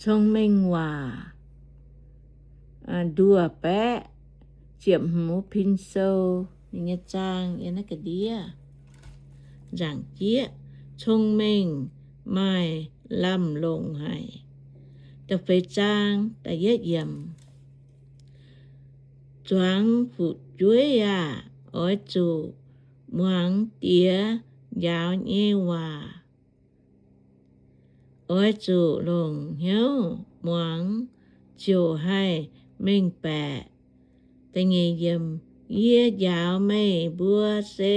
Cong-Mengh Waac, nduoh baeqv ziepc hmz pin sou nyei zaang yiem naaiv ga'ndiev. Nzaangc jieqv, cong-mengh maaih lamh longc haic. Da'feix zaang, da'yietv yiemc. Zuangx fu'jueiv aah! Oix zuqc muangx diex njaaux nyei waac. Oix zuqc longc hnyouv muangx, ziouc haih mengh baeqc. Yie njaaux meih mbuo se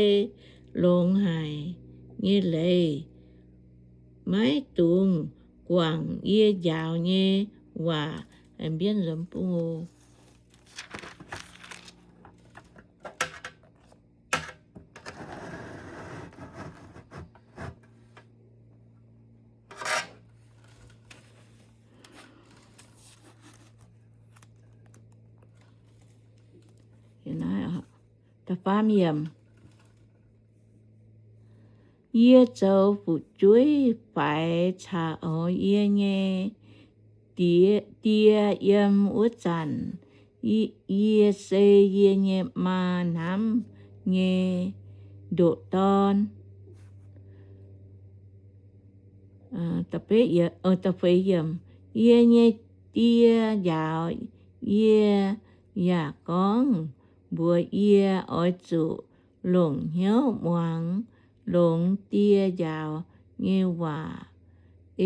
longx haic nyei leiz. Maiv dungx guangc yie njaaux nyei waac. Mbienv nzuonx bung oc. Yie zoux fu'jueiv faix caux oix yie nyei die, die yiem wuov zanc, yie se yie nyei maa hnamv nyei ndoqc dorn. Yie nyei die njaaux yie yaac gorngv mbuox yie, oix zuqc longc hnyouv muangx, longx die njaaux nyei waac.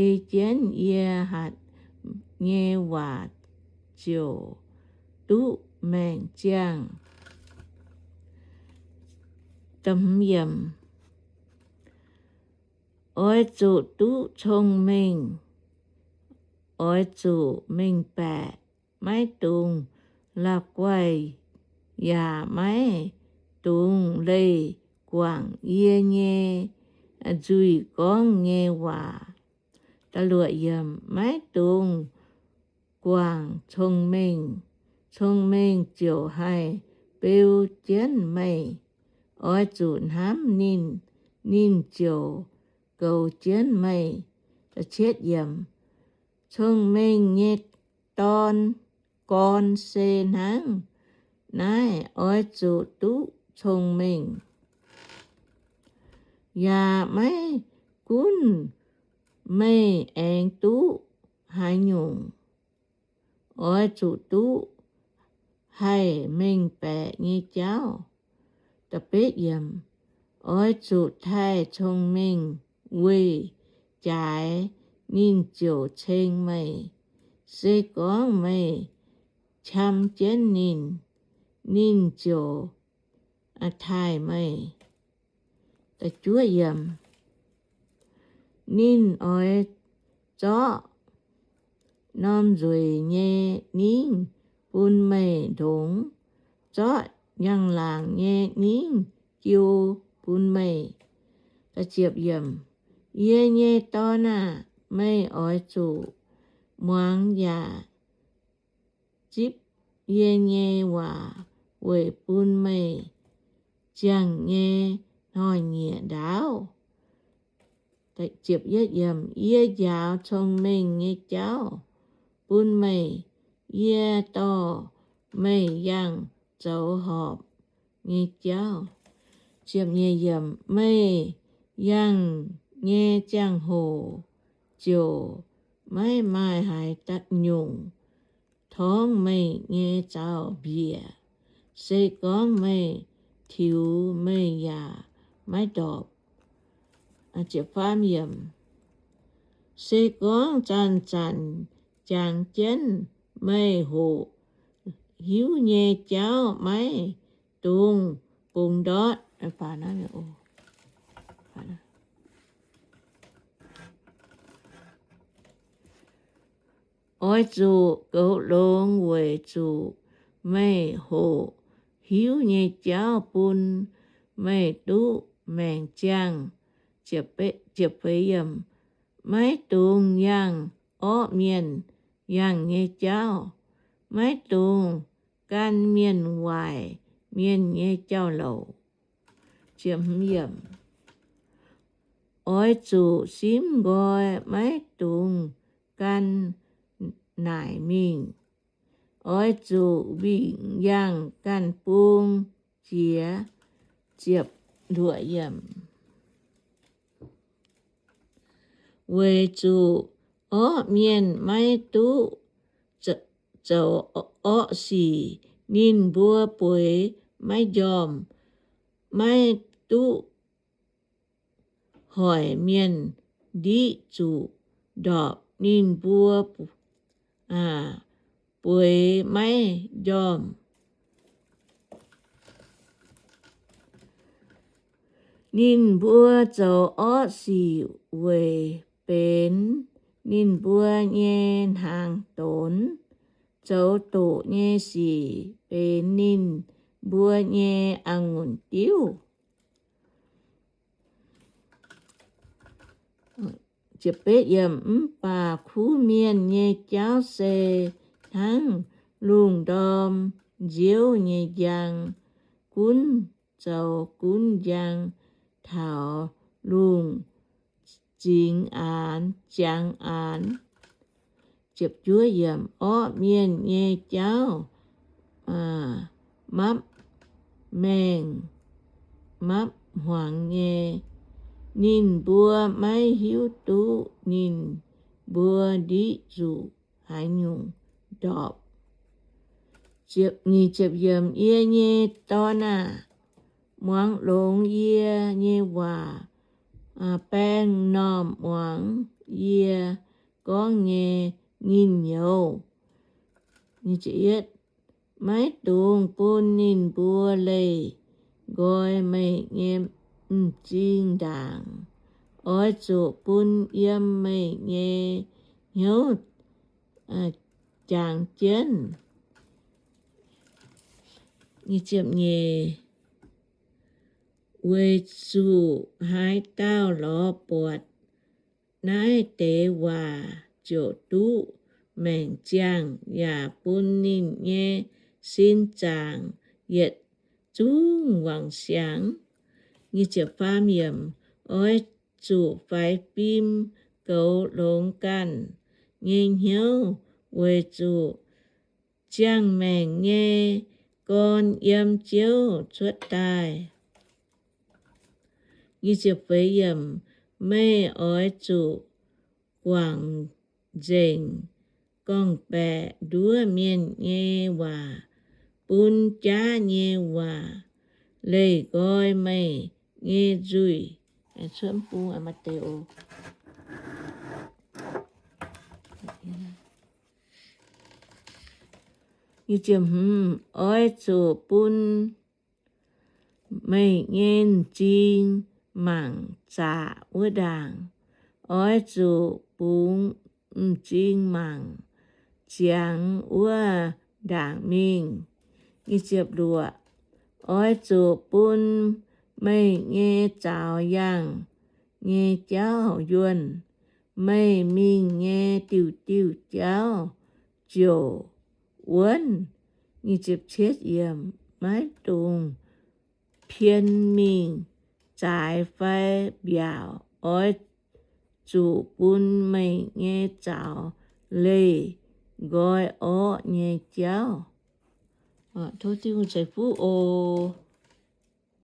Ei jienv yie hatc nyei waac ziouc duqv maengc ziangh. Oix zuqc duqv cong-mengh, oix zuqc mengh baeqc, maiv dungx la'guaih yaac maiv dungx leih guangc yie nyei nzuih gorngv nyei waac. Maiv dungx guangc cong-mengh, cong-mengh ziouc haih beu jienv meih. Oix zuqc hnamv ninh, ninh ziouc goux jienv meih. Cong-mengh nyei dorn gorn se hnangv naaiv, oix zuqc duqv cong-mengh, yaac maiv gunv meih aengx duqv haaix nyungc, oix zuqc duqv haih mengh baeqc nyei jauv. Oix zuqc taaih cong-mengh weih jaaix, ninh ziouc ceng meih. Se gorngv meih qam jienv ninh, ninh ziouc taaih meih. Ninh oix zorqv norm nzueic nyei ningv bun meih ndongx, zorqv njang-laangc nyei ningv jiu bun meih. Yie nyei dorn aah! Meih oix zuqc muangx yaac zipv yie nyei waac weic bun meih ziangh nyei hnoi-nyieqc ndaauv. Yie njaaux cong-mengh nyei jauv bun meih. Yie dorh meih yangh zoux horpc nyei jauv. Meih yangh nyei ziangh hoc ziouc maiv maaih haaix nyungc torngv meih nyei zaux-mbiec. Se gorngv meih tiux, meih yaac maiv ndorpc. Se gorngv zanc-zanc jangx jienv, meih hoqc hiuv nyei jauv maiv dungx bungx ndortv. Oix zuqc goux longx weic zuqc meih hoqc hiuv nyei jauv bun meih duqv maengc ziangh. Maiv dungx yangh orqv mienh yangh nyei jauv. Maiv dungx gan mienh waaic mienh nyei jauv-louc. Oix zuqc simv nqoi, maiv dungx gan naaic mingh. Oix zuqc wingh yangh ganh bung jiex. Weic zuqc orqv mienh maiv duqv zoux orqv sic, ninh mbuo bueix maiv njormh, maiv duqv hoic mienh ndiqv zuqc ndorpc ninh mbuo bueix maiv njormh. Ninh mbuo zoux orqv sic weic benx ninh mbuo nyei hnaangx donx, zoux doqc nyei sic benx ninh mbuo nyei a'ngunc diuv. Mv baac kuv mienh nyei jauv se hnangv lungh ndorm nziouv nyei njang, gunv zoux gunv njang taux lungh zingx aanx, ziangx aanx. Orqv mienh nyei jauv mapv maengh mapv hmuangx nyei. Ninh mbuo maiv hiuv duqv ninh mbuo ndiqv zuqc haaix nyungc ndorpc. Yie nyei dorn aah! Muangx longx yie nyei waac, baeng m'normh muangx yie gorngv nyei nyinh nyouz. Maiv dungx bun ninh mbuo leih nqoi meih nyei m'zing ndaangc. Oix zuqc bun yiem meih nyei hnyouv jangx jienv. Weic zuqc haaix dauh lorz buatc naaiv deix waac ziouc duqv maengc ziangh, yaac bun ninh nyei sin zaangc yietc zungv wangc siangx. Oix zuqc faix fim goux longx ganh nyei hnyouv, weic zuqc ziangh maengc nyei gorn yiem Ziouv cuotv daaih. Meih oix zuqc guangc nzengc gorngv-baeqc nduov mienh nyei waac, bun jaav nyei waac leih nqoi meih nyei nzuih. Oix zuqc bun meih nyei m'zing mangc zaqc wuov ndaangc. Oix zuqc bungx m'zing mangc ziangx wuov ndaangc mingh. Oix zuqc bun meih nyei zaux yangh nyei jauv yuonh. Meih mingh nyei diuh diuh jauv ziouc wuonv. Maiv dungx pien mingh zaaix fai mbiaauc. Oix zuqc bun meih nyei zaux leih nqoi orqv nyei jauv. Tov Tin-Hungh ceix fuqv oc.